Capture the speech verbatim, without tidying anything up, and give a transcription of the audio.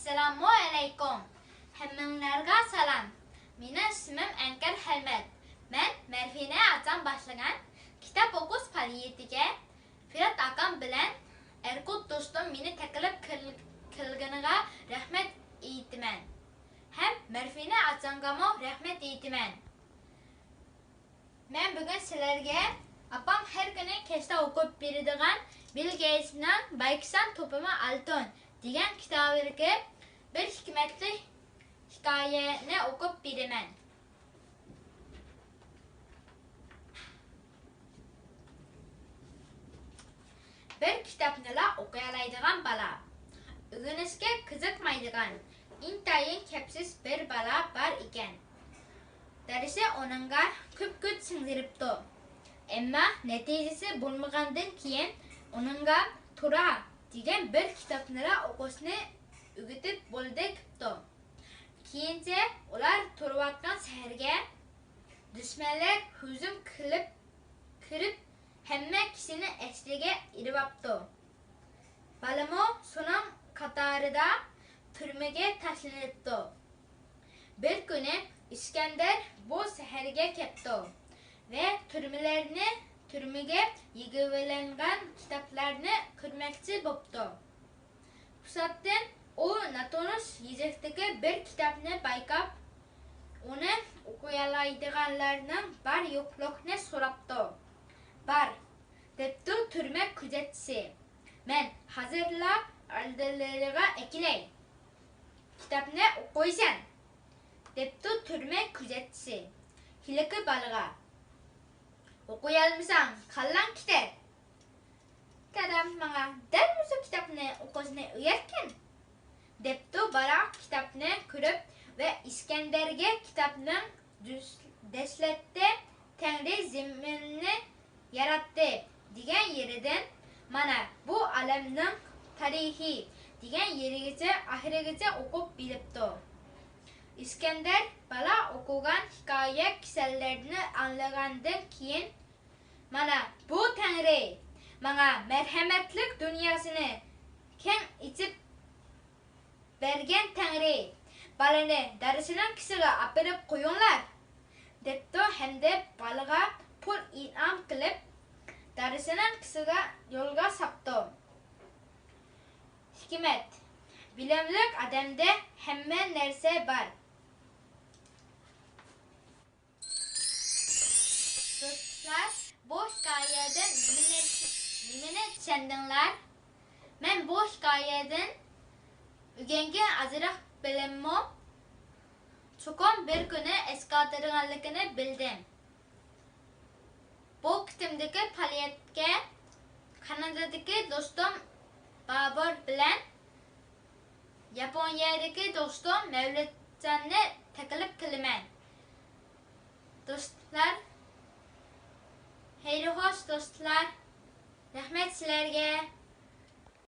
ئەسسالامۇ ئەلەيكۇم. ھەممىڭلارغا سالام. مېنىڭ ئىسمىم ئەنكەر ھەلمەت. مەن مەرفىنە ئاچام باشلىغان كىتاب ئوقۇش پائالىيىتىگە پىرات ئاكام بىلەن ئەركۇت دوستۇم مېنى تەكلىپ قىل-، قىلغىنىغا رەھمەت ئېيتىمەن. ھەم مەرفىنە ئاچامغىمۇ رەھمەت ئېيتىمەن. مەن بۈگۈن سىلەرگە ئاپام ھەر كۈنى كەچتە ئوقۇپ بېرىدىغان بىل گېيتسنىڭ بايقىسام توپىمۇ ئالتۇن دېگەن كىتابىدىكى بىر ھېكمەتلىك ھېكايىنى ئوقۇپ بېرىمەن. بىر كىتابنىلا ئوقۇيالايدىغان بالا، ئۆگىنىشكە قىزىقمايدىغان، ئىنتايىن كەپسىز بىر بالا بار ئىكەن. دادىسى ئۇنىڭغا كۆپ كۈچ سىڭدۈرۈپتۇ. ئەمما نەتىجىسى بولمىغاندىن كېيىن ئۇنىڭغا تۇرا دېگەن بىر كىتابنىلا ئوقۇشنى ئۆگىتىپ بولدى قىپتۇ. كېيىنچە ئۇلار تۇرۇۋاتقان شەھەرگە دۈشمەنلەر ھۇجۇم قىلىپ كىرىپ، ھەممە كىشىنى ئەسىرگە ئېلىۋاپتۇ. بالىمۇ شۇنىڭ قاتارىدا تۈرمىگە تاشلىنىپتۇ. بىر كۈنى ئىسكەندەر بۇ شەھەرگە كەپتۇ ۋە تۈرمىلەرنى، تۈرمىگە يىغىۋېلىنغان كىتابلارنى كۆرمەكچى بوپتۇ. توساتتىن ئۇ ناتونۇش يېزىقتىكى بىر كىتابنى بايقاپ، ئۇنى ئوقۇيالايدىغانلارنىڭ بار يوقلۇقىنى سوراپتۇ. بار، دەپتۇ تۈرمە كۆزەتچىسى. مەن ھازىرلا ئالدىلىرىغا ئەكېلەي. كىتابنى ئوقۇيسەن، دەپتۇ تۈرمە كۆزەتچىسى ھېلىقى بالىغا. ئوقۇيالمىساڭ، كاللاڭ كېتەر. دادام ماڭا دەل مۇشۇ كىتابنى ئوقۇشنى ئۆگەتكەن، دەپتۇ بالا كىتابنى كۆرۈپ ۋە ئىسكەندەرگە كىتابنىڭ دۈس-، دەسلەپتە تەڭرى زېمىننى ياراتتى دېگەن يېرىدىن مانا بۇ ئالەمنىڭ تارىخى دېگەن يېرىگىچە ئاخىرىغىچە ئوقۇپ بېرىپتۇ. ئىسكەندەر بالا ئوقۇغان ھېكايە كىسەنلەرنى ئاڭلىغاندىن كېيىن، مانا بۇ تەڭرى ماڭا مەرھەمەتلىك دۇنياسىنى كەڭ ئېچىپ بەرگەن تەڭرى، بالىنى دادىسىنىڭ قېشىغا ئاپىرىپ قويۇڭلار، دەپتۇ ھەمدە بالىغا پۇل ئىنئام قىلىپ، دادىسىنىڭ قېشىغا يولغا ساپتۇ. ھېكمەت، بىلىملىك ئادەمدە ھەممە نەرسە بار. دوستلار، بۇ ھېكايەدىن نېمىنى، نېمىنى چۈشەندىڭلار؟ مەن بۇ ھېكايەدىن ئۆگەنگەن ئازراق بىلىممۇ چوقۇم بىر كۈنى ئەسقاتىدىغانلىقىنى بىلدىم. بۇ قېتىمدىكى پائالىيەتكە كانادادىكى دوستۇم بابۇر بىلەن ياپونىيەدىكى دوستۇم مەۋلىتجاننى تەكلىپ قىلىمەن. دوستلار، خەير خوش دوستلار، رەھمەت سىلەرگە.